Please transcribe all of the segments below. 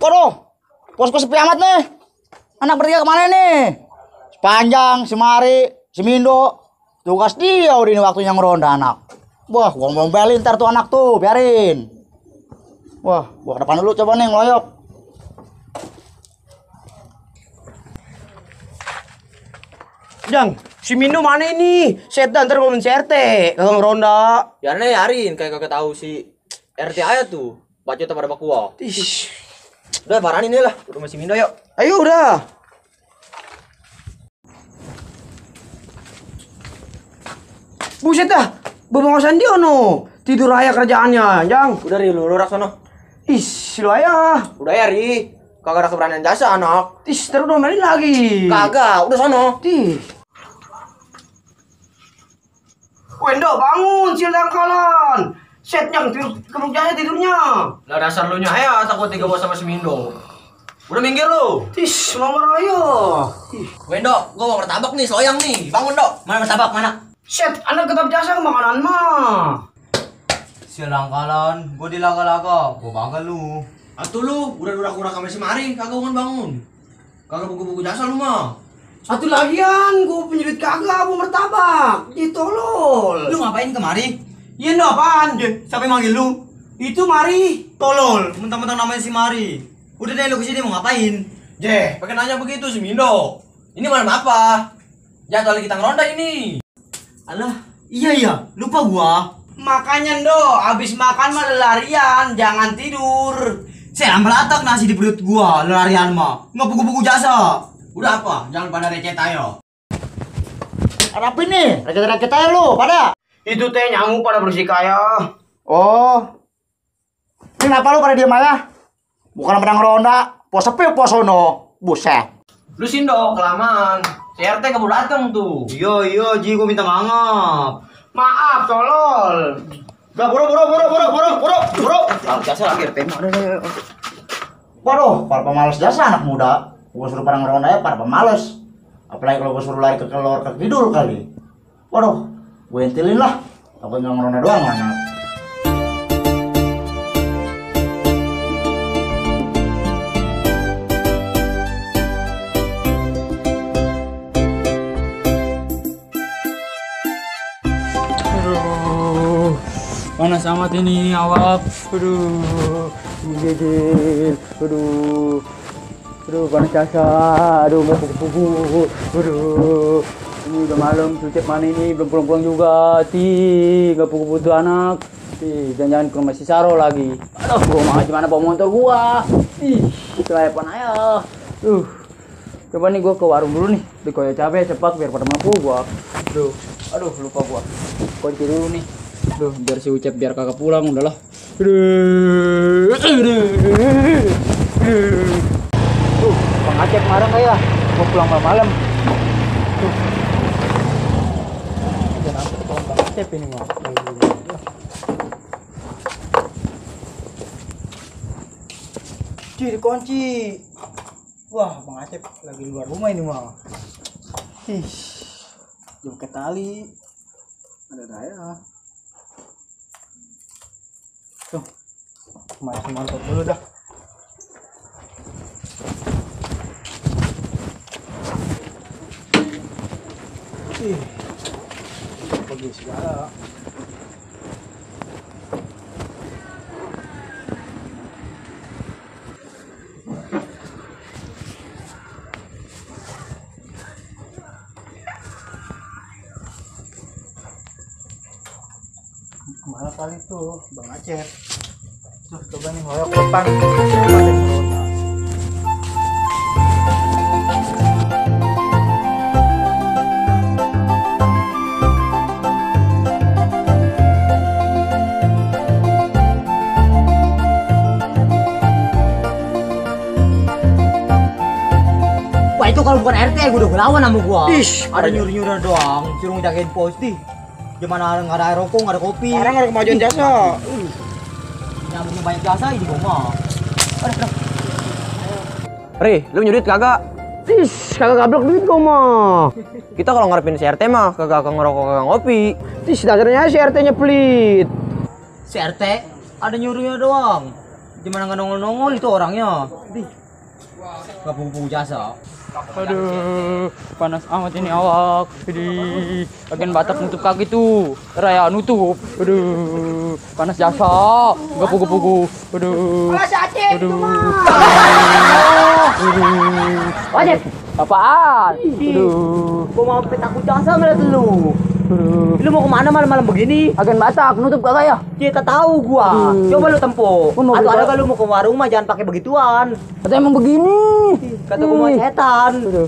Waduh, posko sepi amat nih. Anak bertiga kemana nih? Sepanjang, Semari, Semindo. Tugas dia udah ini waktunya ngeronda anak. Wah, gua ngombelin ntar tuh anak tuh, biarin. Wah, gua ke depan dulu coba nih ngeloyok. Jang, si Mindo mana ini? Setan ntar ngomongin si RT, kagak ngeronda. Ya nih Arin kayak kagak tahu si RT aja tuh. Bacot pada bakua. Ish. Udah paranin nih lah, rumah si Mindo yuk. Ayo udah. Buset dah, bebongosan dia no. Tidur aja kerjaannya, Jang. Udah Ri, lu rak sono. Ish, lu aja. Udah ya Ri. Kagak ada keberanian jasa anak. Ish, terus domelin lagi. Kagak, udah sono. Tih. Wendo bangun, silang kalan. Set Jang, kerjanya tidurnya. Lah dasar lu nya ya takut tiga bos sama si Mindo. Udah minggir lu. Ish, nomor ayo. Wendo, gua mau martabak nih, soyang nih. Bangun, Dok. Mana martabak mana? Set, anak ketap jasa makanan mah. Sialang kalan, gua dilaga-laga, gua bangga lu. Atuh lu, udah durak-durak sama si Mari, kagak bangun. Kagak buku-buku jasa lu mah. Satu lagian, gua punya duit kagak, gua martabak. Ditolol. Lu ngapain kemari? Iya no apaan? Siapa yang manggil lu? Itu Mari. Tolol, mentang-mentang namanya si Mari. Udah deh lu kesini mau ngapain? Jeh, pakai nanya begitu si Mindo. Ini malam apa? Jadwal kita ngeronda ini. Alah, iya, lupa gua. Makanya do, abis makan mah larian, jangan tidur. Saya ambil atak nasi di perut gua, larian mah. Nggak buku-buku jasa. Udah apa? Jangan pada recet ayo. Ada apa nih? Rakyat-rakyat aja lu, pada. Itu teh nyamuk pada bersih kaya. Oh. Ini kenapa lu pada diem aja? Bukan pada ngeronda, pos sepi pos sono. Buset. Lu Sindo, kelamaan. Si RT keburu dateng tuh. Iya, Ji, gua minta maaf. Maaf, tolol. Gak buru. Jasa lagi RT mah. Waduh, para pemalas jasa anak muda. Gua suruh pada ngeronda ya para pemalas. Apalagi kalau gua suruh lari ke keluar ke kidul kali. Waduh, gue intilin lah. Takut nggak ngeronda doang anak. Panas amat ini awap. Aduh, gigil. Aduh, panas jasa. Aduh, nggak pugu-pugu. Aduh, ini udah malam. Sucep mana ini belum pulang-pulang juga. Nggak pugu-pugu tuh anak. Jangan-jangan ke rumah si Saro lagi. Aduh, gua mau gimana bawa motor gua. Telepon aja. Coba nih gua ke warung dulu nih. Beli koyo cabai cepak biar pada mampu gua. Aduh, lupa gua. Kunci dulu nih. Duh, biar si Ucep biar kagak pulang udahlah. Bang Acep marah nggak ya? Mau pulang malam-malam. Jangan sampai ketemu Bang Acep ini mah. Dikunci. Wah, Bang Acep lagi luar rumah ini mah. Jauh ke tali. Ada daya. Tuh, mantap dulu dah. Pergi segala. Kemana kali tuh Bang Acep? Tuh coba nih hoyok ke depan. Wah itu kalau bukan RT gue udah ngelawan sama gua. Ish, ada nyuruh-nyuruh doang, suruh ngejagain pos di. Gimana nggak ada air rokok, nggak ada kopi. Orang ada kemajuan jasa. Nyambungnya banyak jasa ini gua mah. Ri, lu nyurit kagak? Tis, kagak gablok duit gua mah. Kita kalau ngarepin si RT mah kagak ngerokok kagak ngopi. Tis, dasarnya si RT-nya pelit. Si RT ada nyuruhnya doang. Gimana nggak nongol-nongol itu orangnya? Gak pugu jasa. Aduh, panas amat ini awak. Jadi, agen Batak nutup kaki tuh. Raya nutup. Aduh, panas jasa. Gak pugu-pugu. Aduh. Aduh. Wajib. Apaan? Aduh. Gua mau petakut jasa ngeliat lu. Aduh. Lu mau kemana malam-malam begini? Agen Batak nutup kagak ya? Kita tahu gua. Coba lu tempuh. Mau Atau gua- ada kalau mau ke warung mah jangan pakai begituan. Kata emang begini. Kata gua mau setan. Aduh.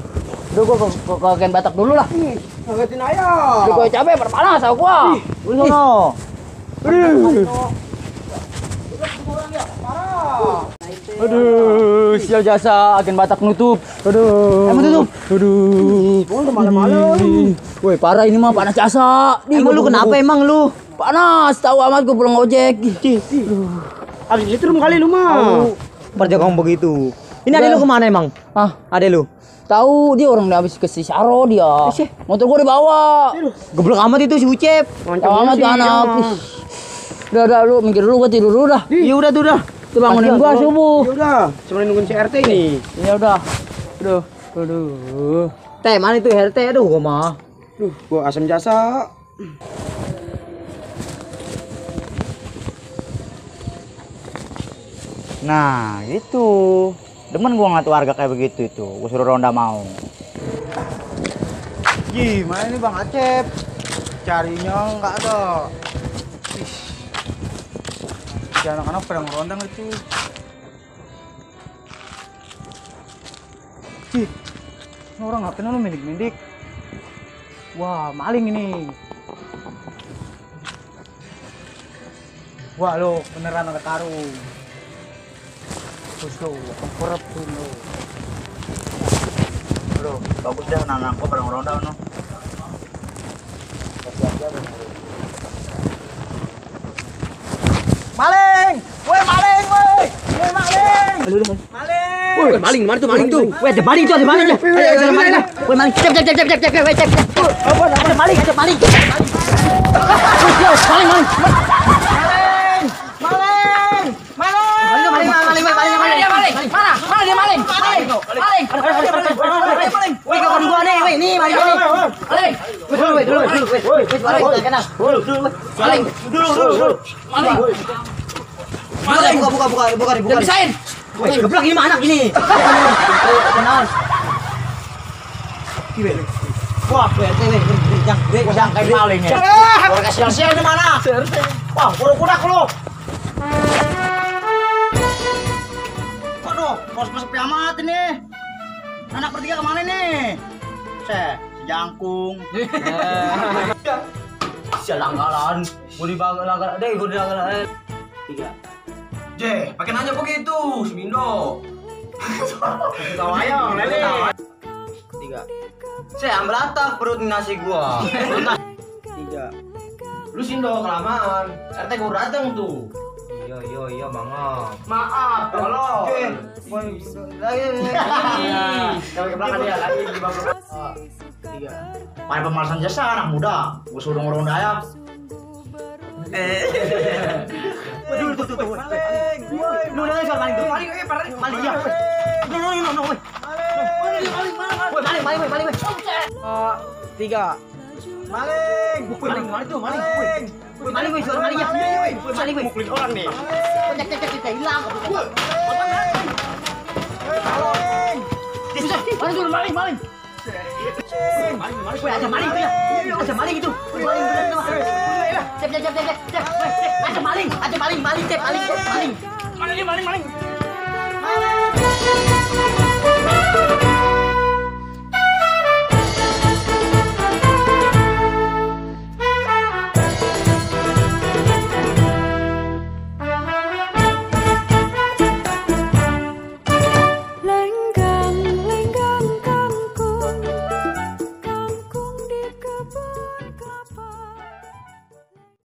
Udah gua ke agen Batak dulu lah. Ngagetin aja. Udah gua capek berpanas sama gua. Lu sono. Aduh, sial jasa agen Batak nutup. Aduh. Emang tutup? Aduh. Udah malam-malam. Woi, parah ini mah panas jasa. Emang lu kenapa emang lu? Panas, tahu amat gua pulang ojek. Abis itu kali lu mah. Perjagaan begitu. Ini ada lu kemana emang? Ah, Ada lu? tahu dia orang habis ke Sisaro dia. Ih, Motor gua dibawa. Geblek amat itu si Ucep. Tahu amat tuh anak. Ih. Udah, lu minggir dulu, gua tidur dulu dah. Iya udah tuh udah. Tuh bangunin gua subuh. Ya udah, cuma nungguin CRT ini. Ya udah. Aduh. Teh, mana itu RT? Aduh, gua mah. Duh, gua asam jasa. Nah, gitu. Demen gua ngeliat warga kayak begitu itu. Gua suruh ronda mau. Gimana nih Bang Acep? Carinya nggak ada. Ih. Si anak-anak pada ngerondang itu. Cih, ini orang ngapain lu mendik-mendik? Wah, maling ini. Wah lo, beneran ada karung. Terus lo, korep tuh lo. Bro, bagus dah anak-anak gua pada ngeronda no. Maling! Woi maling, woi! Woi maling! Woi, maling, mana tuh maling tuh? Woi, ada maling tuh, ada maling ya. Ayo, ada maling lah. Woi, maling. Cep. Ada maling, ada maling. Woi, kawan gua nih, woi, nih maling. Buka. Bisain. Woi, geblak ini mah anak ini. Kenal. Wah, Yang kayak maling ya. Warga siang-siang di mana? Wah, kuda-kuda lu. Waduh, kos sepi amat ini. Anak bertiga kemana nih? Si Jangkung. Sialanggalan. Gua dibanggalan. Gua dibanggalan. 3. Jeh, pakai nanya begitu, si Mindo. Tawayang, lele. 3. Saya ambil atak perut nasi gua. 3. Lu Sindo kelamaan. RT gua datang tuh. Iya, Bang. Maaf, tolong. Kalau ke belakang dia lagi di bawah. 3. Pada pemalasan jasa anak muda. Gua suruh ngeronda ya. Waduh, tuh. Maling. Lu udah soal maling tuh. Maling, maling ya. No. Woi. Maling. 3. Maling! Maling tuh, maling. Woi, maling, suara maling ya. Maling, Mukulin orang nih. Cek, hilang. Mana tuh maling? Maling. Woi, ada maling tuh ya. Ada maling itu. Maling bener tuh. Cek. Woi, ada maling, cek, maling. Mana dia maling?